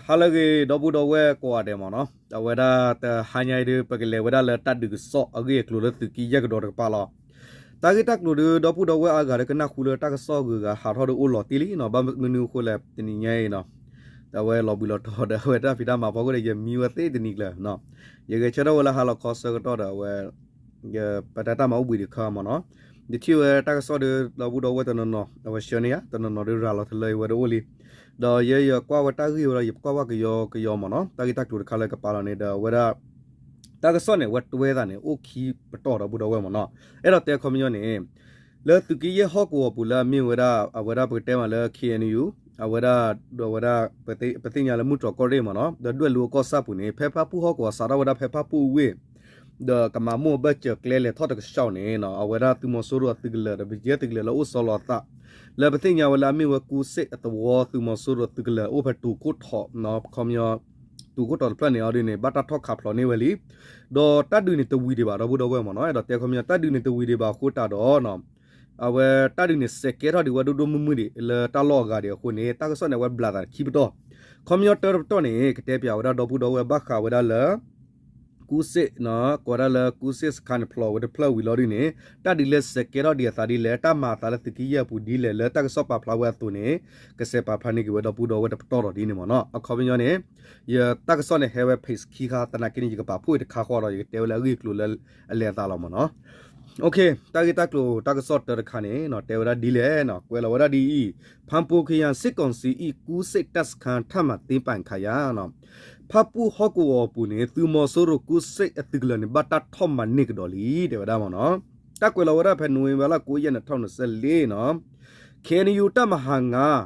ဟါလၢအဂ့ၤ ဒီပုၢ်ဒီဝဲၢ်ကိးဂၤဒဲးမ့ၢ်နီၤ, အဝဲဒၣ်တဟါညါအံၤဒီး ပကလဲၤဝဲဒၣ်လၢတၢ်ဒုးကစီၣ်အဂ့ၢ်အကျိၤလၢသုးက့ယဲၢ်ကဒီးတကပၤလီၤ. တၢ်ဂ့ၢ်တၢ်ကျိၤဒီး ဒီပုၢ်ဒီဝဲၢ်အါဂၤဒီးကနၣ်ဃုလၢတၢ်ကစီၣ်ဂုၤဂၤဟးထီၣ်ဒီးအိၣ်လီၤတံၢ်လံနီၤ, ဘၣ်မနုၤအဃိလဲၣ် တနံၤညါအံၤနီၤ အဝဲလီၤဘှံးလီၤတီၤဒီး အဝဲတၢ်ဖံးတၢ်မၤဖီခိၣ်ဒီး ယမံဝဲသ့တနံၤကျၢၤ, ယဂဲၤဆၢထၢၣ်ဝဲလၢဟါလီၤခီဆၢကတီၢ်ဒီး အဝဲ ပတၢ်တၢ်မၤအိၣ်ဘှံးဒံးခါမ့ၢ်နီၤ, ယထံၣ်ဝဲတၢ်ကစီၣ်ဒီး ဒီပုၢ်ဒီဝဲၢ်တနီၤနီၤ အဝဲဆှၢန့ၢ်ယၤ တနီၤနီၤဒီးရၤလီၤတလၢအံၤဝဲဒၣ်အိၣ်လံ, ဒီးယဲယကွၢ်ဝဲတၢ်ဂ့ၢ်ဝဲဒီး ယကွၢ်ဝဲကယီကယီမ့ၢ်နီၤ, တၢ်ဂ့ၢ်တၢ်ကျိၤတခါလၢကပာ်လီၤန့ၣ်ဒီး အဝဲဒၣ် တၢ်ကစီၣ်န့ၣ် အဝဲတွဲသးန့ၣ် အိၣ်ခံပတီၢ်ဒီပုၢ်ဒီဝဲၢ်မ့ၢ်နီၤ, အဲၣ်ဒိးတဲခီပညီန့ၣ် လၢသုးက့ယဲၢ်ဟီၣ်ကဝီၤပူၤလၢအမ့ၢ်ဝဲဒၣ် အဝဲဒၣ်ပကတဲမးလၢ K N U အဝဲဒၣ် ဒီးဝဲဒၣ် ပသ့ၣ်ညါလၢမုၢ်တြီၢ်ကီၢ်ရ့ၣ်မ့ၢ်နီၤ ဒီးဒွဲၣ်လိၤကီၢ်ဆၣ်ပူၤန့ၣ် ဖဲဖၣ်ပူၣ်ဟီၣ်ကဝီၤစးထီၣ်ဝဲဒၣ်ဖဲဖၣ်ပူၣ်ဝ့ၢ် ဒီးကမၤမိၢ်အဘၢၣ်စၢၤကျဲလဲၤထီၣ်တကဆှီန့ၣ် အဝဲဒၣ်သုးမီၤစိရိၤအသုးကလၢၤဒီး ပယဲၢ်သုးကလၢၤလၢအိၣ်စီၤလီၤအသး လၢပသ့ၣ်ညါဝဲလၢအမ့ၢ်ဝဲကူစ့ၣ်အသဝီ သုးမီၤစိရိၤသုးကလၢၤအိၣ်ဖဲတူၤခိၣ်ထီၣ် ခီပညီ တူၤခိၣ်ထီၣ်တဖျၢၣ်န့ၣ်အီၤဒ်န့ၣ် ဘၣ်တၢ်ထီၣ်ခးဖျိးန့ၢ်ဝဲလံ, ဒီးတၢ်ဒုးန့ၣ်တဝံၤဒံးဘၣ် ဒီပုၢ်ဒီဝဲၢ်မ့ၢ်နီၤ, အဲၣ်ဒိးတဲခီပညီ တၢ်ဒုးန့ၣ်တဝံၤဒံးဘၣ်အဃိတးဒီး အဝဲတၢ်ဒုးန့ၣ် စဲးကဲထီၣ်ဒံးဝဲဒိၣ်ဒိၣ်မုၢ်မုၢ်ဒံး လၢတၢ်လီၢ်အဂၤဒံးအဃိန့ၣ် တၢ်ကစီၣ်န့ၣ် အဝဲဘျးသးခံပတီၢ်, ခီပညီတၢတပတီၢ်န့ၣ် ကတဲပၠးဝဲဒၣ်ဒီပုၢ်ဒီဝဲၢ်ဘၣ်ဃးဝဲဒၣ်လၢ ကူစ့ၣ် ကိးဝဲဒၣ်လၢကူစ့ၣ်စခါန့ၣ် ဖျိးဝဲတဖျၢၣ်ဝံၤလီၤဒ်န့ၣ် တၢ်ဒုးလၢစဲးကဲထီၣ်ဒံးအသးဒ်လဲၣ် တၢ်မၤအသးလၢသုးက့ယဲၢ်အပူၤဒ်လဲၣ် လၢတၢ်ကစီၣ်ပာ်ဖျါဝဲအသိးန့ၣ် ကစဲးပာ်ဖျါန့ၢ်က့ၤဝဲဒီပုၢ်ဒီဝဲၢ်တပတီၢ်ဒီးဒ်န့ၣ်မ့ၢ်နီၤ, အခီပညီန့ၣ် ယတၢ်ကစီၣ်န့ၣ်ဟဲဝဲ page ခံခါ သနာ်က့န့ၣ် ယကပာ်ဖှိၣ်အံၤတခါဃီဒီး ယကတဲဝဲလၢအဂ့ၢ်အကျိၤလၢအလဲၤအသးလီၤမ့ၢ်နီၤ. တၢ်ဂ့ၢ်တၢ်ကျိၤတၢ်ကစီၣ်တၢတခါန့ၣ် တဲဝဲဒၣ်ဒ်လဲၣ် ကွဲးလီၤဝဲဒၣ်ဒ်အံၤ, ဖၣ်ပူၣ်ခယၢၣ် စစ်ကောင်စီ အံၤ ကူစ့ၣ်တပ်စခန်း ထပ်မံသိမ်းပိုက်ခံရ ဖၣ်ပူၣ်ဟီၣ်ကဝီၤအပူၤန့ၣ် သုးမီၤစိရိၤကူစ့ၣ်အသုးကလၢၤန့ၣ် ဘၣ်တၢ်ထီၣ်မၤန့ၢ်ကဒီးလံ တဲဝဲဒၣ်မ့ၢ်နီၤ. တၢ်ကွဲးလီၤဝဲဒၣ်ဖဲ နိၣ်ဝ့ဘၢၣ်လါ ကိးယဲၢ် နံၣ်ထီၣ်နစဲးလ့နီၤ, ခ့ၣ်အဲၣ်ယူၣ် တပ်မဟာငါး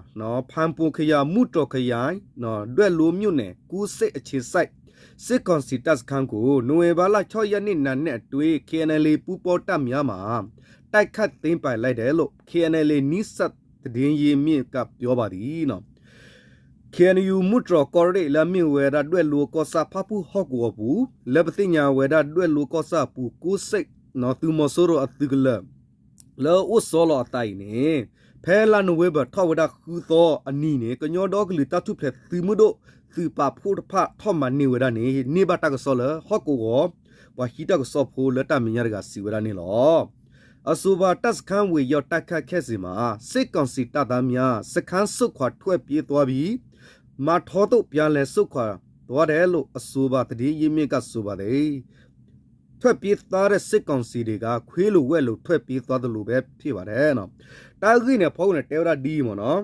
ဖၣ်ပူၣ်ခယၢၣ် မုၢ်တြီၢ်ခယၢၣ် ဒွဲၣ်လိၤမြို့နယ် ကူစ့ၣ်အခြေစိုက် စစ်ကောင်စီတပ်စခန်းကို နိုဝင်ဘာလ ခြောက်ရက်နေ့ နံနက်အတွင်း ခ့ၣ်အဲၣ်ယူၣ် ပူပေါင်းတပ်များမှ တိုက်ခိုက်သိမ်းပိုက်လိုက်တယ်လို့ ခ့ၣ်အဲၣ်ယူၣ် နီၢ်စၢၣ် သတင်းရင်းမြစ်က ပြောပါသည် ခ့ၣ်အဲၣ်ယူၣ် မုၢ်တြီၢ်ကီၢ်ရ့ၣ် လၢအမ့ၢ်ဝဲဒၣ်ဒွဲၣ်လိၤကီၢ်ဆၣ် ဖၣ်ပူၣ်ဟီၣ်ကဝီၤပူၤ လၢပသ့ၣ်ညါဝဲဒၣ်ဒွဲၣ်လိၤကီၢ်ဆၣ်အပူၤ ကူစ့ၣ် သုးမီၤစိရိၤအသုးကလၢၤ လၢအအိၣ်စီလီၤအသးအံၤန့ၣ် ဖဲလါနိၣ်ဝ့ဘၢၣ်ထီၣ်ဝဲဒၣ်ဃုသီအနံၤန့ၣ် ကညီဒီကလုာ်တၢ်ထူၣ်ဖျဲးသုးမုၢ်ဒိၣ် သုးပာ်ဖှိၣ်တဖၣ်ထီၣ်မၤန့ၢ်ဝဲဒၣ်န့ၣ် န့ၢ်ဘၣ်တၢ်ကစီၣ်လၢဟီၣ်ကဝီၤ ပှၤဟံးတၢ်ကစီၣ်ဖိလၢတၢ်မဲာ်ညါတဂၤစံးဝဲဒၣ်န့ၣ်လီၤ. အဆိုပါ တပ်စခန်းဝင်ရောက်တိုက်ခိုက်ခဲ့စဉ်မှာ စစ်ကောင်စီတပ်သားများ စခန်းစွန့်ခွာထွက်ပြေးသွားပြီး မထီသို့ ပြန်လည်ဆုတ်ခွာသွားတယ်လို့ အဆိုပါသတင်းရင်းမြစ်က ဆိုပါတယ်. ထွက်ပြေးသွားတဲ့ စစ်ကောင်စီတွေက ခွေးလိုဝက်လို ထွက်ပြေးသွားသလိုပဲ ဖြစ်ပါတယ် တၢ်ဂ့ၢ်န့ၣ် အဖီခိၣ်န့ၣ် တဲဝဲဒၣ်ဒ်အံၤမ့ၢ်နီၤ,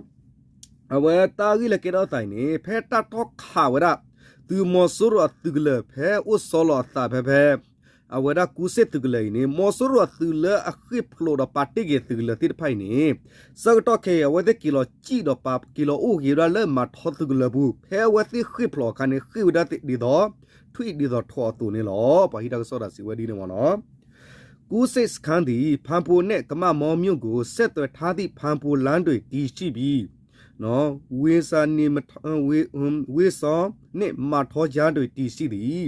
အဝဲတၢ်ဂ့ၢ်လၢကဲထီၣ်သးအံၤန့ၣ် ဖဲတၢ်ထီၣ်ခးဝဲဒၣ် သုးမီၤစိရိၤအသုးကလၢၤ ဖဲအိၣ်စီလီၤအသးဖဲဖဲ အဝဲဒၣ်ကူစ့ၣ်သုးကလၢၤအံၤန့ၣ် မီၤစိရိၤအသုးလၢအဃ့ၢ်ဖျိးဒီးပာ်တ့ၢ်က့ၤသုးကလၢၤသ့ၣ်တဖၣ်အံၤန့ၣ် ဆၢကတီၢ်ခဲအံၤ အဝဲသ့ၣ်က့ၤလီၤစံၣ်ဒီးပာ်က့ၤလီၤအိၣ်က့ၤဝဲဒၣ်လၢမၤထီသုးကလၢၤပူၤ ဖဲအဝဲသ့ၣ်ဃ့ၢ်ဖျိးအခါန့ၣ် ဃ့ၢ်ဝဲဒၣ်ဒ်သိး ထွံၣ်ဒ်သိးထိးအသိးန့ၣ်လီၤ. ပှၤဟံးတၢ်ကစီၣ်တဂၤစံးဝဲဒ်န့ၣ်မ့ၢ်နီၤ. ကူစ့ၣ်စခန်းသည် ဖၣ်ပူၣ်နဲ့ ကမၣ်မော်မြို့ကို ဆက်သွယ်ထားသည့် ဖၣ်ပူၣ်လမ်းတွေ တည်ရှိပြီး ဝေစာနယ်မ ဝေစာနဲ့ မထီကြားတွေ တည်ရှိသည်.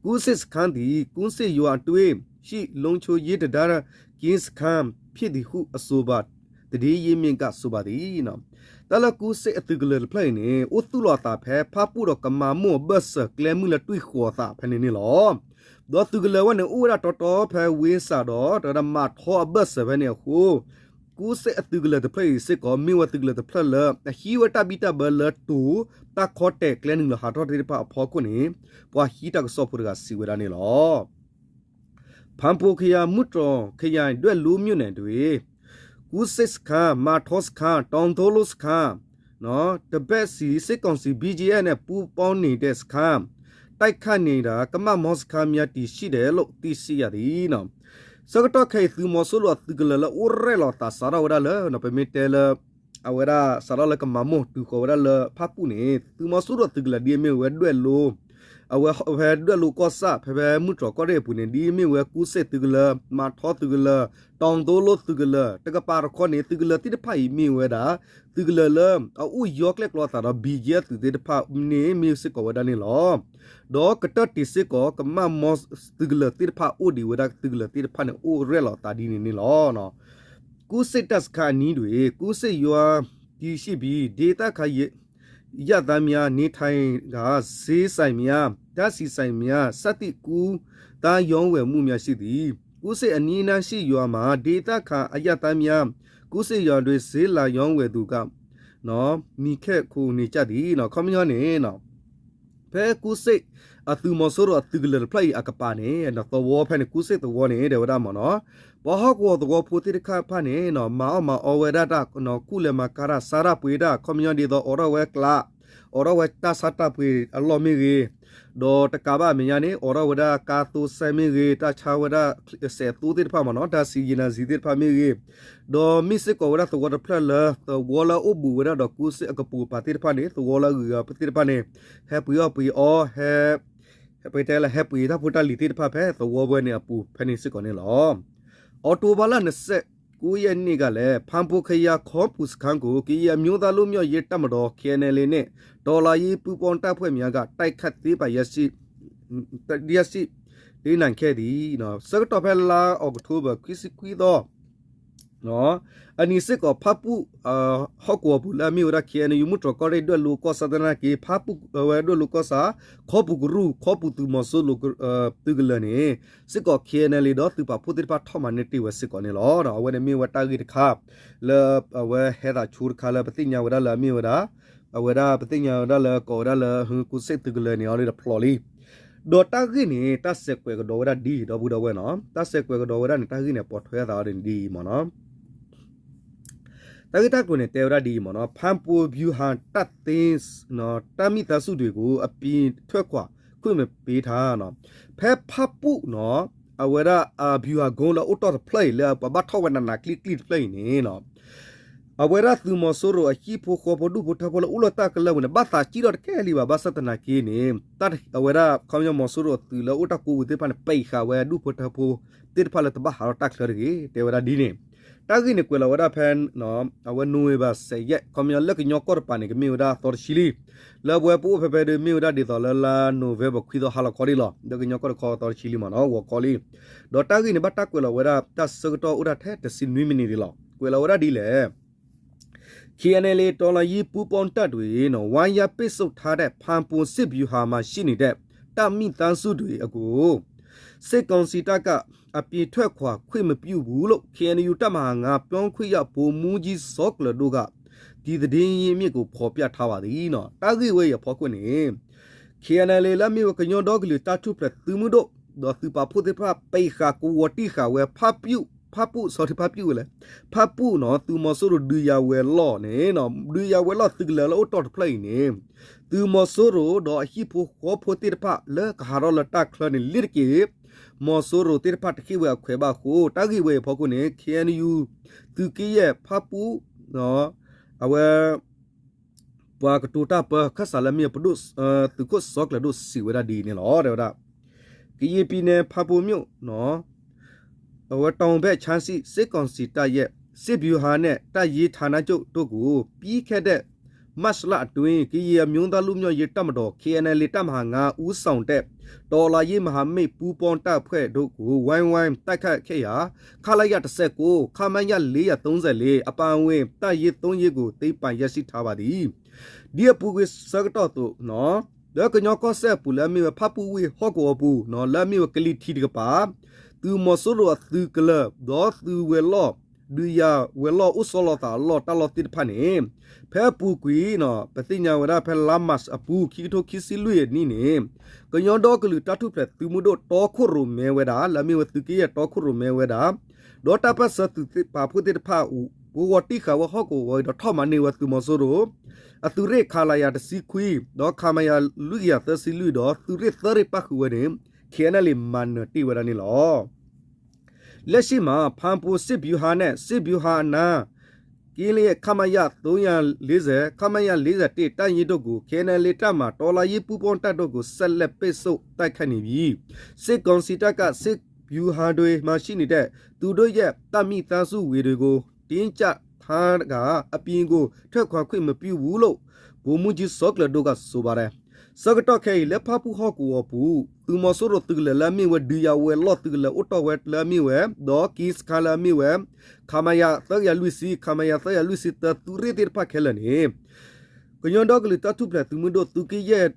ကူစ့ၣ်စခန်းသည် ကူစ့ၣ်ရွာအတွင်းရှိ လုံခြုံရေးတံတားကင်းစခန်း ဖြစ်သည်ဟု အဆိုပါ သတင်းရင်းမြစ်က ဆိုပါသည်. တၢ်လၢကူစ့ၣ်အသုးကလၢၤတဖျၢၣ်အံၤန့ၣ် အိၣ်သူၣ်လီၤအသးဖဲ ဖၣ်ပူၣ်ဒီးကမၤမိၢ်အဘၢၣ်စၢၤကျဲမုၢ်လၢတွံၢ်ဃီၤအသးဖဲန့ၣ်န့ၣ်လီၤ. ဒီးသုးကလၢၤဝဲန့ၣ် အိၣ်ဝဲဒၣ်တီတီဖဲဝ့စၢ်ဒီး တဝဲဒၣ်မၤထီအဘၢၣ်စၢၤဖဲန့ၣ်အဃိ ကူစ့ၣ်အသုးကလၢၤတဖျၢၣ်အံၤစ့ၢ်ကီး မ့ၢ်ဝဲသုးကလၢၤတဖျၢၣ်လၢ အဟံးဝဲတၢ်ဘံၣ်တၢ်ဘၢလၢတိၤ တၢ်ခီတဲာ်ကျဲနုာ်လီၤဟးထီၣ်သ့ၣ်တဖၣ်အဖီခိၣ်န့ၣ် ပှၤဟံးတၢ်ကစီၣ်ဖိတဂၤစံးဝဲဒၣ်န့ၣ်လီၤ. ဖၣ်ပူၣ်ခယၢၣ် မုၢ်တြီၢ်ခယၢၣ် ဒွဲၣ်လိၤမြို့နယ်တွင် ကူစ့ၣ်စခန်း မၤထီစခန်း တောင်သိုးလိစခန်း တဘက်စီ စစ်ကောင်စီ ဘီဂျီအက်ဖ်နဲ့ ပူးပေါင်းနေတဲ့စခန်း တိုက်ခိုက်နေတာ ကမၣ်မော်စခန်းများ တည်ရှိတယ်လို့ သိရှိရသည်. ဆၢကတီၢ်ခဲအံၤ သုးမီၤစိရိၤအသုးကလၢၤလၢအိၣ်ရဲၣ်လီၤသးစးထီၣ်ဝဲဒၣ်လၢ ပမ့ၢ်တဲလၢ အဝဲဒၣ်စးထီၣ်လၢကမၤမိၢ်တုၤဃီၤဝဲဒၣ်လၢဖၣ်ပူၣ်န့ၣ် သုးမီၤစိရိၤသုးကလၢၤဒ်အမ့ၢ်ဝဲဒွဲၣ်လိၤ အဝဲဖဲဒွဲၣ်လိၤကီၢ်ဆၣ် ဖဲဖဲမုၢ်တြီၢ်ကီၢ်ရ့ၣ်အပူၤန့ၣ် ဒ်အမ့ၢ်ဝဲကူစ့ၣ်သုးကလၢၤ မၤထီသုးကလၢၤ တီၤသိလိသုးကလၢၤ တကပၤတခီန့ၣ် သုးကလၢၤသ့ၣ်တဖၣ်အံၤမ့ၢ်ဝဲဒၣ် သုးကလၢၤလၢ အအိၣ်ယီၤကျဲၣ်ကျီအသးဒီး ဘံၣ်ယဲၢ်သုးသ့ၣ်တဖၣ်န့ၣ် မ့ၢ်စ့ၢ်ကီးဝဲဒၣ်န့ၣ်လီၤ. ဒီးကတၢၢ်တ့ၢ်စ့ၢ်ကီး ကမၣ်မီသုးကလၢၤသ့ၣ်တဖၣ်အိၣ်ဒံးဝဲဒၣ်သုးကလၢၤသ့ၣ်တဖၣ်န့ၣ် အိၣ်ရဲၣ်လီၤသးဒ်န့ၣ်န့ၣ်လီၤ. ကူစ့ၣ်တပ်စခန်းအနီးတွင် ကူစ့ၣ်ရွာတည်ရှိပြီး ဒေသခံ အရပ်သားများ နေထိုင်ရာ ဈေးဆိုင်များ ဓာတ်ဆီဆိုင်များ စသည့် ကူးသန်းရောင်းဝယ်မှုများ ရှိသည်။ ကူးဆိပ်အနီးအနားရှိ ရွာမှာ ဒေသခံ အရပ်သားများ ကူးဆိပ်ရွာတွင် ဈေးလာရောင်းဝယ်သူက မီးခတ်ခုန်နေကြသည်. ခီပညီန့ၣ် ဖဲကူးဆိပ် အသုးမီၤစိရိၤအသုးကလၢၤတဖျၢၣ်အံၤအကပၤန့ၣ် သဝီဖဲန့ၣ် ကူးဆိပ်သဝီန့ၣ် တဲဝဲဒၣ်မ့ၢ်နီၤ, ပှၤဟီၣ်ကဝီၤသဝီဖိသ့ၣ်တဖၣ်န့ၣ် မၤအီၣ်မၤအီဝဲဒၣ်တၢ် ကူၣ်လဲၤမၤကၤတၢ် စးထီၣ်ပှ့ၤတၢ် ခီပညီဒ်သိးအိးထီၣ်ဝဲကျး အိးထီၣ်ဝဲတၢ်ဆါတၢ်ပှ့ၤအလီၢ်မ့ၢ်ဂ့ၤ, ဒီးတကးဘၣ်အမဲာ်ညါန့ၣ် အိးထီၣ်ဝဲဒၣ်ကါသိစဲမ့ၢ်ဂ့ၤ, တၢ်ဆါဝဲဒၣ်စဲးသိသ့ၣ်တဖၣ်မ့ၢ်နီၤ, တၢ်ဆံးယံာ်နၤဆံးသ့ၣ်တဖၣ်မ့ၢ်ဂ့ၤ, ဒီးမ့ၢ်စ့ၢ်ကီးဝဲဒၣ်သဝီတဖျၢၣ်လၢ သဝီလၢအအိၣ်ဘူးဝဲဒၣ်ဒီးကူးဆိပ်အကပိာ်ကပၤသ့ၣ်တဖၣ်န့ၣ် သဝီလၢအဂုၤအဂၤသ့ၣ်တဖၣ်န့ၣ် ဟဲပှ့ၤအီၣ်ပှ့ၤအီ ဟဲ ဟဲပှ့ၤတဲလၢ ဟဲပှ့ၤတၢ်ဖိတၢ်လံၤသ့ၣ်တဖၣ်ဖဲသဝီဝဲန့ၣ်အပူၤဖဲန့ၣ်စ့ၢ်ကီးန့ၣ်လီၤ. အီးကထိဘၢၣ်လါ နှစ်ဆယ့်ကိုးရက်နေ့ကလည်း ဖာပွန်ခရိုင် ခေါပုန်စခန်းကို ကရင်အမျိုးသားလွတ်မြောက်ရေးတပ်မတော် ခ့ဢၣ်ဢၣ်လ်အ့ နဲ့ တော်လှန်ရေးပူးပေါင်းတပ်ဖွဲ့များက တိုက်ခတ်သိမ်းပိုက်ရရှိ ရရှိသိမ်းနိုင်ခဲ့သည်. ဆၢကတီၢ်ဖဲလါအီးကထိဘၢၣ် ခွံဆံခွံသီ အနံၤစ့ၢ်ကီး ဖၣ်ပူၣ် ဟီၣ်ကဝီၤပူၤလၢအမ့ၢ်ဝဲဒၣ် ခ့ၣ်အဲၣ်ယူၣ် မုၢ်တြီၢ်ကီၢ်ရ့ၣ် ဒွဲၣ်လိၤကီၢ်ဆၣ်သနာ်က့ ဖၣ်ပူၣ်အဝဲဒွဲၣ်လိၤကီၢ်ဆၣ် ခီပူၤကရူၢ် ခီပူၤသုးမီၤစိရိၤ သုးကလၢၤန့ၣ် စ့ၢ်ကီး ခ့ၣ်အဲၣ်အၣ်လ်အ့ ဒီးသုးပာ်ဖှိၣ်သ့ၣ်တဖၣ်ထီၣ်မၤန့ၢ်တ့ၢ်ဝဲစ့ၢ်ကီးန့ၣ်လီၤ. အဝဲန့ၣ်မ့ၢ်ဝဲတၢ်ဂ့ၢ်တခါ လၢအဝဲဟဲသးဆိတခါလၢပသ့ၣ်ညါဝဲဒၣ်လၢအမ့ၢ်ဝဲဒၣ် အဝဲဒၣ်ပသ့ၣ်ညါဝဲဒၣ်လၢကိးဝဲဒၣ်လၢ ကူးဆိပ်သုးကလၢၤန့ၣ် အီၤဒ်တဖျိလံ ဒီးတၢ်ဂ့ၢ်န့ၣ် တၢ်ဆဲးကွဲးကဒီးဝဲဒၣ်ဒ်အံၤ ဒီပုၢ်ဒီဝဲၢ်နီၤ, တၢ်ဆဲးကွဲးကဒီးဝဲဒၣ်န့ၣ် တၢ်ဂ့ၢ်န့ၣ်ပိာ်ထွဲအသးအီၤဒ်န့ၣ်ဒ်အံၤမ့ၢ်နီၤ. တၢ်ဂ့ၢ်တၢ်ကျိၤန့ၣ် တဲဝဲဒၣ်ဒ်အံၤမ့ၢ်နီၤ, ဖာပွန်ဗျူဟာတပ်သိမ်း တပ်မိသားစုတွေကို အပြင်ထွက်ခွာခွင့်မပေးတာ ဖဲဖၣ်ပူၣ်နီၤ အဝဲဒၣ် ဗျူဟာကုန်း လၢအိၣ်တီၢ်တဖျၢၣ်အံၤ လၢပဘၣ်ထီၣ်ဝဲနးနးကျံၣ်ကျံၣ်တဖျၢၣ်အံၤန့ၣ် အဝဲဒၣ်သုးမီၤစိရိၤအဟံၣ်ဖိဃီဖိဒူၣ်ဖိထၢဖိလၢ အိၣ်လၢတၢ်ကလၢၢ်ပူၤန့ၣ် ဘၣ်သးကံၣ်ထီၣ်တကဲလံဘၣ်, ဘၣ်ဆၣ်သနာ်က့န့ၣ် အဝဲဒၣ်ခီပညီမီၤစိရိၤအသုးလၢအိၣ်တၢ်ကိးပူၤသ့ၣ်တဖၣ်န့ၣ် ပံးဃာ်ဝဲဒူၣ်ဖိထၢဖိသ့ၣ်တဖၣ်လၢတဘၣ်ဟးထီၣ်တၢ်ချၢတဂ့ၤ တဲဝဲဒၣ်ဒ်န့ၣ်. တၢ်ဂ့ၢ်န့ၣ်ကွဲးလီၤဝဲဒၣ်ဖဲ အဝဲနိၣ်ဝ့ဘၢၣ် ဆယ်ရက် ခီပညီလၢကညီကီၢ်တပၤန့ၣ် ကမ့ၢ်ဝဲဒၣ်သီတဆံလံ. လၢပဝဲပအိၣ်ဖဲဖဲဒီး မ့ၢ်ဝဲဒၣ်ဒ်သိးလၢလါနိၣ်ဝ့ဘၢၣ်ခွံသီဟါလီၤခီဒ်လီၤ. လၢကညီကီၢ်တခီသီတဆံလံမ့ၢ်နီၤ ဂီၤခီလံ. ဒီးတၢ်ဂ့ၢ်န့ၣ် ဘၣ်တၢ်ကွဲးလီၤဝဲဒၣ်တၢ်ဆၢကတီၢ်အိၣ်ဒၣ်ထဲတဆံနွံမံးနံးဒ်လီၤ. ကွဲးလီၤဝဲဒၣ်ဒ်လဲၣ် ခ့ၣ်အဲၣ်အၣ်လ်အ့ တော်လှန်ရေးပူးပေါင်းတပ်တွင် ဝိုင်းရံပိတ်ဆို့ထားတဲ့ ဖာပွန်စစ်ဗျူဟာမှာရှိနေတဲ့ တပ်မိသားစုတွေကို စစ်ကောင်စီတပ်က အပြင်ထွက်ခွာခွင့်မပြုဘူးလို့ ခ့ၣ်အဲၣ်ယူၣ် တပ်မဟာငါး ပြောခွင့်ရ ဗိုလ်မှူးကြီး စောကျလဒိက ဒီသတင်းရင်းမြစ်ကို ဖော်ပြထားပါသည် တၢ်ဂ့ၢ်ဝဲအံၤအဖီခိၣ်န့ၣ် ခ့ၣ်အဲၣ်အၣ်လ်အ့ လၢအမ့ၢ်ဝဲကညီဒီကလုာ်တၢ်ထူၣ်ဖျဲးသုးမုၢ်ဒိၣ် ဒီးသုးပာ်ဖှိၣ်သ့ၣ်တဖၣ် ပံးဃာ်ကဝီၤတံၢ်ဃာ်ဝဲ ဖၣ်ပူၣ် ဖၣ်ပူၣ် စီၤထံဖၣ်ပူၣ်ဝဲလဲၣ် ဖၣ်ပူၣ်နီၤ သုးမီၤစိရိၤဒုးယၤဝဲၤလီၢ်န့ၣ် ဒုးယၤဝဲၤလီၢ်သုးကလၢၤလၢအိၣ်တီၢ်တဖျၢၣ်အံၤန့ၣ် သုးမီၤစိရိၤဒီးအဟံၣ်ဖိဃီဖိသ့ၣ်တဖၣ်လၢကဟးထီၣ်လၢတၢ်ချၢန့ၣ် လ့ၤတက့ၢ် မီၤစိရိၤသ့ၣ်တဖၣ်တဟ့ၣ်ဝဲအခွဲးဘၣ်အဃိ တၢ်ဂ့ၢ်ဝဲအံၤအဖီခိၣ်န့ၣ် ခ့ၣ်အဲၣ်ယူၣ် သုးက့ယဲၢ်ဖၣ်ပူၣ် အဝဲ ပှၤကတိၤတၢ်ပၢ ခၢၣ်စးလၢအမ့ၢ်ပဒိၣ် သုးခိၣ်စီၤကျၢၤဒိၣ်စံးဝဲဒၣ်ဒ်အံၤန့ၣ်လီၤ. တဲဝဲဒၣ် ကရင်ပြည်နယ် ဖာပွန်မြို့ အဝဲတောင်ဘက်ခြမ်းရှိ စစ်ကောင်စီတပ်ရဲ့ စစ်ဗျူဟာနဲ့ တပ်ရင်းဌာနချုပ်တို့ကို ပြီးခဲ့တဲ့ မတ်လအတွင်း ကရင်အမျိုးသားလွတ်မြောက်ရေးတပ်မတော် ခ့ၣ်အဲၣ်အၣ်လ်အ့ တပ်မဟာငါး ဦးဆောင်တဲ့ တော်လှန်ရေးမဟာမိတ်ပူးပေါင်းတပ်ဖွဲ့တို့ကို ဝိုင်းဝန်းတိုက်ခိုက်ခဲ့ရာ ခလရ တစ်ဆယ့်ကိုး ခမရ လေးရာသုံးဆယ့်လေး အပါအဝင် တပ်ရင်းသုံးရင်းကို သိမ်းပိုက်ရရှိထားပါသည်. ဒ်အပူၤကွံာ်ဆၢကတီၢ်အသိး လၢကညီကီၢ်စဲၣ်အပူၤ လၢအမ့ၢ်ဝဲဖၣ်ပူၣ်ဝ့ၢ်ဟီၣ်ကဝီၤပူၤ လၢအမ့ၢ်ဝဲကလံၤထံးတကပၤ သုးမီၤစိရိၤအသုးကလၢၤ ဒီးသုးဝဲၤလီၢ် ဒုးယၤဝဲၤလီၢ်အိၣ်ဆီလီၤသးအလီၢ်တၢ်လီၢ်သ့ၣ်တဖၣ်န့ၣ် ဖဲအပူၤကွံာ် ပသ့ၣ်ညါဝဲဒၣ်ဖဲလါမးအပူၤ ခံကထိခံဆံလွံၢ်အနံၣ်န့ၣ် ကညီဒီကလုာ်တၢ်ထူၣ်ဖျဲးသုးမုၢ်ဒိၣ်တီခိၣ်ရိၣ်မဲဝဲဒၣ် လၢအမ့ၢ်ဝဲသုးက့ယဲၢ်တီခိၣ်ရိၣ်မဲဝဲဒၣ် ဒီးတၢ်ပၢၢ်ဆၢသုးသ့ၣ်ပာ်ဖှိၣ်သ့ၣ်တဖၣ် ကဝီၤတံၢ်ဃာ်ဝဲဟီၣ်ကဝီၤအံၤဒီးထီၣ်မၤန့ၢ်ဝဲသုးမီၤစိရိၤ အသုးရ့ၣ် ခလရ တစ်ဆယ့်ခွံ ဒီး ခမရ လွံၢ်ကယၤသၢဆံလွံၢ် ဒီးသုးရ့ၣ်သၢရ့ၣ်ပၣ်ဃုာ်ဝဲန့ၣ် ခ့ၣ်အဲၣ်အၣ်လ်အ့ မၤနၢၤတ့ၢ်ဝဲဒၣ်န့ၣ်လီၤ. လက်ရှိမှာ ဖာပွန်စစ်ဗျူဟာနဲ့ စစ်ဗျူဟာအနား ကင်းလျက် ခမရ သုံးရာလေးဆယ် ခမရ လေးရာတစ် တပ်ရင်းတို့ကို ခ့ၣ်အဲၣ်အၣ်လ်အ့ တပ်မ တော်လှန်ရေးပူးပေါင်းတပ်တို့ကို ဆက်လက်ပိတ်ဆို့တိုက်ခိုက်နေပြီး စစ်ကောင်စီတပ်က စစ်ဗျူဟာတွေမှာရှိနေတဲ့ သူတို့ရဲ့ တပ်မိသားစုဝင်တွေကို တင်းကျပ်ထားတာ အပြင်ကို ထွက်ခွာခွင့်မပြုဘူးလို့ ဗိုလ်မှူးကြီး စောကျလဒိက ဆိုပါတယ်. ဆၢကတီၢ်ခဲအံၤ လၢဖၣ်ပူၣ်ဟီၣ်ကဝီၤပူၤ သုးမီၤစိရိၤသုးကလၢၤလၢအမ့ၢ်ဝဲ ဒုးယၤဝဲၤလီၢ်သုးကလၢၤအိၣ်တီၢ်ဝဲလၢအမ့ၢ်ဝဲ ဒီးက့စခါလၢအမ့ၢ်ဝဲ ခမရ သၢရာလွံၢ်ဆံ ခမရ သၢရာလွံၢ်ဆံသၢ သုးရ့ၣ်သ့ၣ်တဖၣ်ခဲလၢာ်န့ၣ် ကညီဒီကလုာ်တၢ်ထူၣ်ဖျဲးသုးမုၢ်ဒိၣ် သုးက့ယဲၢ်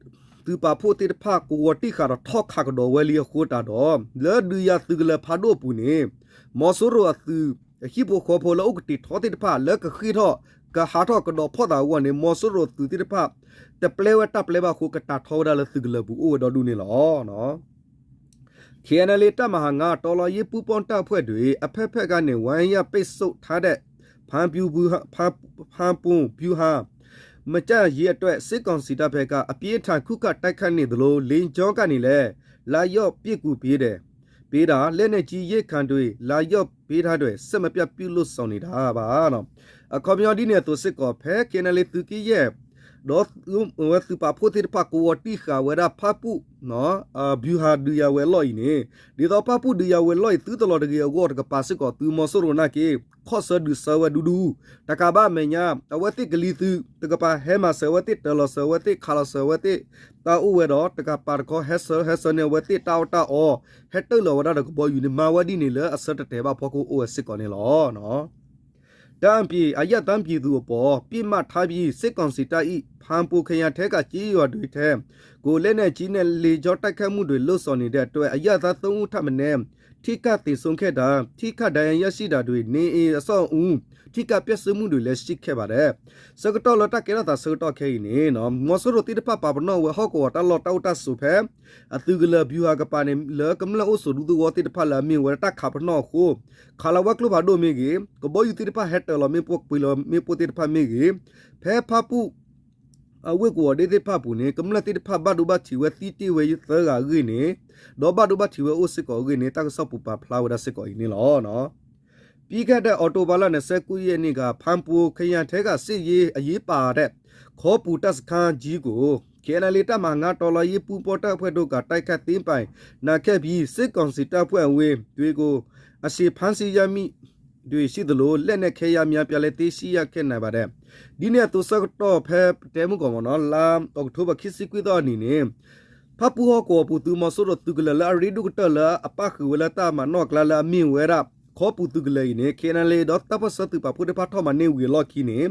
သုးပာ်ဖှိၣ်သ့ၣ်တဖၣ် ကဝီၤတံၢ်ဃာ်ဒီးထီၣ်ခးကဒီးဝဲလံအဃိတးဒီး လၢဒုးယၤသုးကလၢၤဖးဒိၣ်အပူၤန့ၣ် မီၤစိရိၤအသုး အဟံၣ်ဖိဃီဖိလၢအိၣ်ကတ့ၢ်ထီသ့ၣ်တဖၣ် လၢကဃ့ၢ်ထီၣ် ကဟးထီၣ်ကဒီးဖီၣ်သးအဂီၢ်န့ၣ် မီၤစိရိၤသုးသ့ၣ်တဖၣ် တပျဲဝဲတၢ်ပျဲဘၣ်အဃိ ကတၢ်ထီဝဲဒၣ်လၢသုးကလၢၤပူၤအိၣ်ဝဲဒီဒူၣ်န့ၣ်လီၤ. KNLA တပ်မဟာငါး တော်လှန်ရေးပူးပေါင်းတပ်ဖွဲ့တွေ အဖက်ဖက်က ဝိုင်းရံပိတ်ဆို့ထားတဲ့ ဖမ်းပူဗျူဟာ ဖမ်းပူဗျူဟာ မကျရေးအတွက် စစ်ကောင်စီတပ်ဖက်က အပြင်းအထန် ခုခံတိုက်ခိုက်နေသလို လေကြောင်းကနေလည်း လာရောက်ပစ်ကူပေးတယ် ပေးတာ လက်နက်ကြီးရိက္ခာတွေ လာရောက်ပေးတာတွေ အဆက်မပြတ် ပြုလုပ်ဆောင်နေတာပါ အခီပညီဒ်န့ၣ်အသိးစ့ၢ်ကီး ဖဲ KNLA သုးက့ယဲၢ် ဒီးဝဲသုးပာ်ဖှိၣ်သ့ၣ်တဖၣ် ကဝီၤတံၢ်ဃာ်ဝဲဒၣ်ဖၣ်ပူၣ် ဗျူဟာ ဒုးယၤဝဲၤလီၢ်အံၤန့ၣ် ဒ်သိးဖၣ်ပူၣ်ဒုးယၤဝဲၤလီၢ်အံၤ သုတလီၤတဂ့ၤအဂီၢ်တကပၤစ့ၢ်ကီး သုးမီၤစိရိၤနာ်က့ ခီၣ်ဆၢဒုးဆၢဝဲဒူဒူ တကးဘၣ်အမဲာ်ညါ အဝဲသ့ၣ်ကလံၤသုး တကပၤဟဲမၤစၢၤအဝဲသ့ၣ် တၢၤလီၤစၢၤအဝဲသ့ၣ် ခးလီၤစၢၤအဝဲသ့ၣ် တၢ်အိၣ်ဝဲဒီး တကပၤတခီဟဲဆၢ ဟဲဆၢန့ၢ်အဝဲသ့ၣ်တၢ်အီၣ်တၢ်အီ ဟဲတၢၢ်လီၤဝဲဒၣ်ဒီးကဘီယူၤန့ၣ် မၤဝဲဒ်န့ၣ်လၢအဆၢတတဲာ်ဘၣ်ဖီခိၣ် အိၣ်ဝဲစ့ၢ်ကီးန့ၣ်လီၤ. ဒါအပြင် အရပ်သားပြည်သူအပေါ် ပစ်မှတ်ထားပြီး စစ်ကောင်စီတပ်၏ ဖာပွန်ခရိုင်ထဲက ကျေးရွာတွေထဲကို လက်နက်ကြီးနဲ့ လေကြောင်းတိုက်ခိုက်မှုတွေ လုပ်ဆောင်နေတဲ့အတွက် အရပ်သား သုံးဦးထက်မနည်း ထိခိုက်သေဆုံးခဲ့တာ၊ ထိခိုက်ဒဏ်ရာရရှိတာတွေ၊ နေအိမ်အဆောက်အဦး ထိခိုက်ပျက်စီးမှုတွေလည်း ရှိခဲ့ပါတယ်. ဆၢကတီၢ်လၢတၢ်ကဲထီၣ်သးဆၢကတီၢ်ခဲအံၤန့ၣ် မီၤစိရိၤသ့ၣ်တဖၣ်ပာ်ပနီၣ်ဝဲဟီၣ်ကဝီၤတၢ်လီၢ်တၢ်အိၣ်တၢ်ဆိးဖဲ အသုးကလၢၤ ဗျူဟာ ကပၤန့ၣ် လၢကမျၢၢ်အိၣ်ဆိးဒူသဝီသ့ၣ်တဖၣ်လၢအမ့ၢ်ဝဲဒၣ်တၢ်ခးပနီၣ်အဃိ ခးလီၤဝဲကျိဖးဒိၣ်မ့ၢ်ဂ့ၤ, ကဘီယူၤသ့ၣ်တဖၣ်ဟဲတၢၤလီၤမ့ၣ်ပိၢ်ကွံာ်လီၤမ့ၣ်ပိၢ်သ့ၣ်တဖၣ်မ့ၢ်ဂ့ၤ, ဖဲဖၣ်ပူၣ် အဝ့ၢ်ကဝီၤဒ့သ့ၣ်တဖၣ်အပူၤန့ၣ် ကမျၢၢ်သ့ၣ်တဖၣ်ဘၣ်ဒိဘၣ်ထံးဝဲသံတ့ၢ်ဝဲသၢဂၤအဂ့ၢ်န့ၣ်, ဒီးဘၣ်ဒိဘၣ်ထံးဝဲအိၣ်စ့ၢ်ကီးအဂ့ၢ်န့ၣ် တၢ်ကစီၣ်ပူၤပာ်ဖျါဝဲဒၣ်စ့ၢ်ကီးအံၤန့ၣ်လီၤ. ပြီးခဲ့တဲ့ အောက်တိုဘာလ နှစ်ဆယ့်ကိုးရက်နေ့က ဖာပွန်ခရိုင်ထဲက စစ်ရေးအရေးပါတဲ့ ခေါပူတပ်စခန်းကြီးကို KNLA တပ်မဟာငါး တော်လှန်ရေးပူးပေါင်းတပ်ဖွဲ့တို့က တိုက်ခိုက်သိမ်းပိုက်နိုင်ခဲ့ပြီး စစ်ကောင်စီတပ်ဖွဲ့ဝင်တွေကို အရှင်ဖမ်းဆီးရမိ တွေရှိသလို လက်နက်ခဲယမ်းများပြားလည်း သိမ်းဆည်းရခဲ့နိုင်ပါတယ်. ဒ်န့ၣ်အသိးဆၢကတီၢ်ဖဲပတဲမုၢ်ကီၢ်မ့ၢ်နီၤ လါအီးကထိဘၢၣ် ခံဆံခွံသီအနံၤန့ၣ် ဖၣ်ပူၣ်ဟီၣ်ကဝီၤပူၤ သုးမီၤစိရိၤသုးကလၢၤလၢအရ့ဒိၣ်ကတၢၢ်လၢအပၣ်ဃုာ်ဝဲလၢတၢ်မၤနီၣ်အကျါလၢအမ့ၢ်ဝဲဒၣ် ခီပူၤသုးကလၢၤအံၤန့ၣ် KNLA ဒီးတၢ်ပၢၢ်ဆၢသုးပာ်ဖှိၣ်သ့ၣ်တဖၣ်ထီၣ်မၤန့ၢ်ဝံၤအလီၢ်ခံန့ၣ်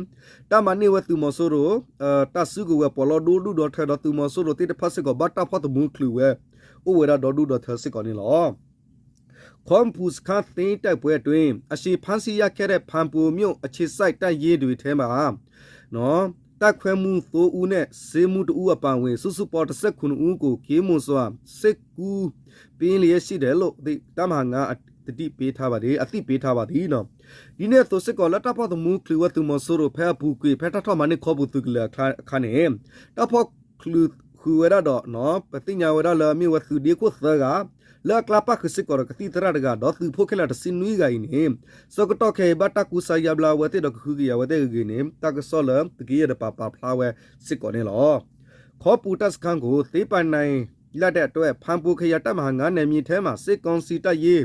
တၢ်မၤန့ၢ်ဝဲသုးမီၤစိရိၤ တၢ်စုကဝဲၤပီးလီဒီဒူၣ်ဒီထၢဒီးသုးမီၤစိရိၤသ့ၣ်တဖၣ်စ့ၢ်ကီး ဘၣ်တၢ်ဖီၣ်သမူချုးဝဲ အိၣ်ဝဲဒၣ်ဒီဒူၣ်ဒီထၢစ့ၢ်ကီးန့ၣ်လီၤ. ခီပူၤစခန်းသိမ်းတိုက်ပွဲအတွင်း အရှင်ဖမ်းဆီးရခဲ့တဲ့ ဖာပွန်မြို့အခြေစိုက်တပ်ရင်းတွေထဲမှာ တပ်ခွဲမှူးသုံးဦးနဲ့ စစ်မှုတစ်ဦးအပါအဝင် စုစုပေါင်း တစ်ဆယ့်ခုနစ်ဦးကို ကင်းမွန်စွာ စစ်ကူပေးလျက်ရှိတယ်လို့ တပ်မဟာငါး သတိပေးထားပါသည် အသိပေးထားပါသည် ဒ်န့ၣ်အသိးစ့ၢ်ကီး လၢတၢ်ဖီၣ်သမူချုးဝဲသုးမီၤစိရိၤဖဲအပူၤကွံာ် ဖဲတၢ်ထီၣ်မၤန့ၢ်ခီပူၤသုးကလၢၤအခါန့ၣ် တၢ်ဖီၣ်ချုးဃုာ်ဝဲဒၣ်ဒီး ပသ့ၣ်ညါဝဲဒၣ်လၢအမ့ၢ်ဝဲသုးဒ့ခိၣ်သၢဂၤ လၢအကျါပၣ်ဃုာ်စ့ၢ်ကီးဒီးကသံၣ်သရၣ်တဂၤ ဒီးသုးဖိခဲလၢာ်တဆံနွံဂၤအံၤန့ၣ် ဆၢကတီၢ်ခဲအံၤဘၣ်တၢ်ကူစါယါဘျါအဝဲသ့ၣ်ဒီးကဟုကယာ်ဝဲသ့ၣ်အဂ့ၢ်န့ၣ် တၢ်ကစီၣ်လၢသုးက့ယဲၢ်တပၤပာ်ဖျါဝဲစ့ၢ်ကီးန့ၣ်လီၤ. ခီပူၤတပ်စခန်းကို သိမ်းပိုက်နိုင်လတဲ့အတွက် ဖာပွန်ခရိုင် တပ်မဟာငါး နယ်မြေထဲမှာ စစ်ကောင်စီတပ်ရင်း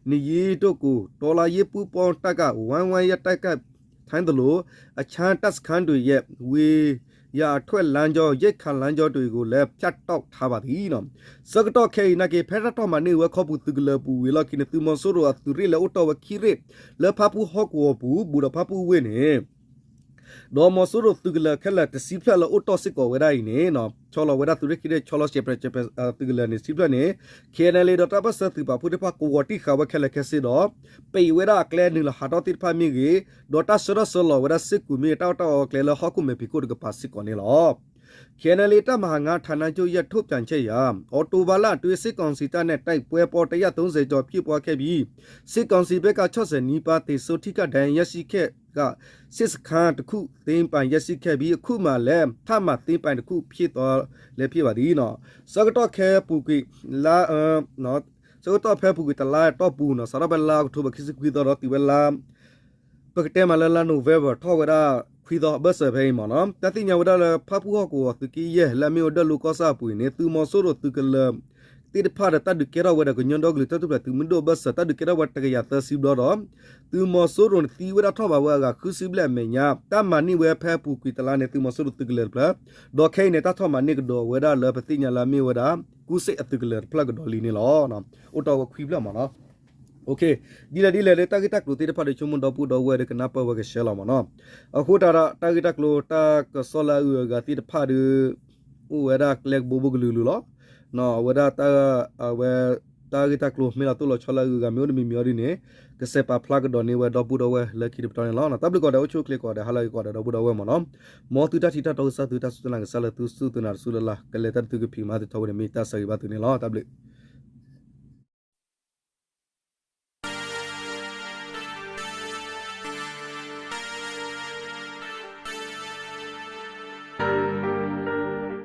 နှစ်ရင်းတို့ကို တော်လှန်ရေးပူးပေါင်းတပ်က ဝိုင်းဝန်းရံတိုက်ခိုက် ထိုင်းသလို အခြမ်းတပ်စခန်းတွေရဲ့ ဝေးယာအထွက်လမ်းကြောင်း ရိက္ခာလမ်းကြောင်းတွေကိုလည်း ဖြတ်တောက်ထားပါသည် ဆၢကတီၢ်ခဲအံၤနာ်က့ ဖဲတၢ်ထီၣ်မၤန့ၢ်ဝဲခီပူၤသုးကလၢၤပူၤဝံၤအလီၢ်ခံန့ၣ် သုးမီၤစိရိၤအသုးရ့ၣ်လၢအိၣ်တီၢ်ဝဲခံရ့ၣ် လၢဖၣ်ပူၣ်ဟီၣ်ကဝီၤပူၤ ဘူးဒီးဖၣ်ပူၣ်ဝ့ၢ်န့ၣ် ဒီးမီၤစိရိၤသုးကလၢၤခဲလၢာ်တဆံဖျၢၣ်လၢအိၣ်တီၢ်စ့ၢ်ကီးဝဲဒၣ်အံၤန့ၣ် ဆီလီၤဝဲဒၣ်သုးရ့ၣ်ခံရ့ၣ် ဆီလီၤ ရှဲးပြဲး ရှဲးပြဲး သုးကလၢၤန့ၣ် တဆံဖျၢၣ်န့ၣ် KNLA ဒီးတၢ်ပၢၢ်ဆၢသုးပာ်ဖှိၣ်သ့ၣ်တဖၣ်ကဝီၤတံၢ်ဃာ်ဝဲခဲလၢာ်ခဲဆ့ဒီး ပံးဝဲဒၣ်အကျဲနုာ်လီၤဟးထီၣ်သ့ၣ်တဖၣ်မ့ၢ်ဂ့ၤ, ဒီးတၢ်ဆှၢထီၣ်ဆှၢလီၤဝဲဒၣ်စ့ၢ်ကီးမ့ၢ်ဂ့ၤ တၢ်အိၣ်တၢ်အီအကျဲလၢဟီၣ်ခိၣ်မဲာ်ဖံးခိၣ်တကပၤစ့ၢ်ကီးန့ၣ်လီၤ. KNLA တပ်မဟာငါး ဌာနချုပ်ရဲ့ ထုတ်ပြန်ချက်အရ အောက်တိုဘာလအတွင်း စစ်ကောင်စီတပ်နဲ့ တိုက်ပွဲပေါင်း တစ်ရာသုံးဆယ်ကျော် ဖြစ်ပွားခဲ့ပြီး စစ်ကောင်စီဘက်က ခြောက်ဆယ်နီးပါး သေဆုံး ထိခိုက်ဒဏ်ရာရရှိခဲ့က စစ်စခန်းတစ်ခု သိမ်းပိုက်ရရှိခဲ့ပြီး အခုမှလည်း ထပ်မံသိမ်းပိုက်တစ်ခု ဖြစ်သွားလည်း ဖြစ်ပါသည် ဆၢကတီၢ်ခဲအပူၤကွံာ် လါ ဆၢကတီၢ်ဖဲအပူၤကွံာ်တလါအတီၢ်ပူၤနီၤ စးထီၣ်ဖဲလါအီးကထိဘၢၣ် ခံဆံခွံသီဒီးတုၤဝဲလါ ပကတဲမးလၢလါ November ထီၣ်ဝဲဒၣ်ခွံသီအဘၢၣ်စၢၤဖဲအံၤမ့ၢ်နီၤ တၢ်သ့ၣ်ညါဝဲဒၣ်လၢ ဖၣ်ပူၣ်ဟီၣ်ကဝီၤသုးက့ယဲၢ် လၢအမ့ၢ်ဝဲဒၣ်လီကီၢ်ဆၣ်အပူၤအံၤန့ၣ် သုးမီၤစိရိၤသုးကလၢၤသ့ၣ်တဖၣ်ဒီးတၢ်ဒုးကဲထီၣ်ဝဲဒီးကညီဒီကလုာ်တၢ်ထူၣ်ဖျဲးသုးမုၢ်ဒိၣ်အဘၢၣ်စၢၤ တၢ်ဒုးကဲထီၣ်ဝဲတကယၤသၢဆံဘျီဒီး သုးမီၤစိရိၤန့ၣ်သံဝဲဒၣ်ထီၣ်ဘးဝဲအဂၤဃုဆံဘျဲၣ်အမဲာ်ညါ တၢ်မၤန့ၢ်ဝဲဖဲအပူၤကွံာ်တလါန့ၣ် သုးမီၤစိရိၤသုးကလၢၤတဖျၢၣ် ဒီးခဲအံၤန့ၣ် တၢ်ထီၣ်မၤန့ၢ်ကဒီးဝဲဒၣ်လၢပသ့ၣ်ညါလၢအမ့ၢ်ဝဲဒၣ် ကူစ့ၣ်အသုးကလၢၤတဖျၢၣ်ကဒီးလံန့ၣ်လီၤ. အိၣ်တီၢ်ဝဲခွံဖျၢၣ်မ့ၢ်နီၤ ဒ်လဲၣ်ဒ်လဲၣ်ဒီး တၢ်ဂ့ၢ်တၢ်ကျိၤသ့ၣ်တဖၣ်ဒီး ဆိကမိၣ်ဒီပုၢ်ဒီဝဲၢ်ဒီး ကနၢ်ပၢၢ်ဝဲကဆှဲလီၤမ့ၢ်နီၤ. အဃိသတးဒီး တၢ်ဂ့ၢ်တၢ်ကျိၤ တၢ်ကစီၣ်လၢအဂုၤအဂၤသ့ၣ်တဖၣ်ဒီး အိၣ်ဝဲဒၣ်ကျဲကဘိဘိကလုာ်လုာ်လီၤ. အဝဲဒၣ် အဝဲ တၢ်ဂ့ၢ်တၢ်ကျိၤမ့ၢ်လီၤတိၢ်လီၤဆီလၢအဂုၤအဂၤမ့ၢ်အိၣ်တမံၤမံၤအီၤဒ်န့ၣ် ကဆဲးပာ်ဖျါကဒီးန့ၢ်ဝဲဒီပုၢ်ဒီဝဲၢ်လၢခံတပတီၢ်န့ၣ်လီၤ. တၢ်ဘျုးကိးဂၤဒဲး အိၣ်ဆူၣ်အိၣ်ချ့ကိးဂၤဒဲး ဟါလၢအဂ့ၤကိးဂၤဒဲး ဒီပုၢ်ဒီဝဲၢ်မ့ၢ်နီၤ. မ်သုတၢ်ထံၣ်တၢ်တီကစၢ် သုတၢ်စူၢ်တၢ်နာ်ကစၢ်လၢသုစူၢ်သုနာ်တစူၢ်လၢ်လၢ် ကလဲၤတၢ်တသုကဖံးကမၤသုထီဘိန့ၣ် မ့ၢ်တၢ်ဆၢဂ့ၤဘၣ်သုန့ၣ်လီၤ. တၢ်ဘျုး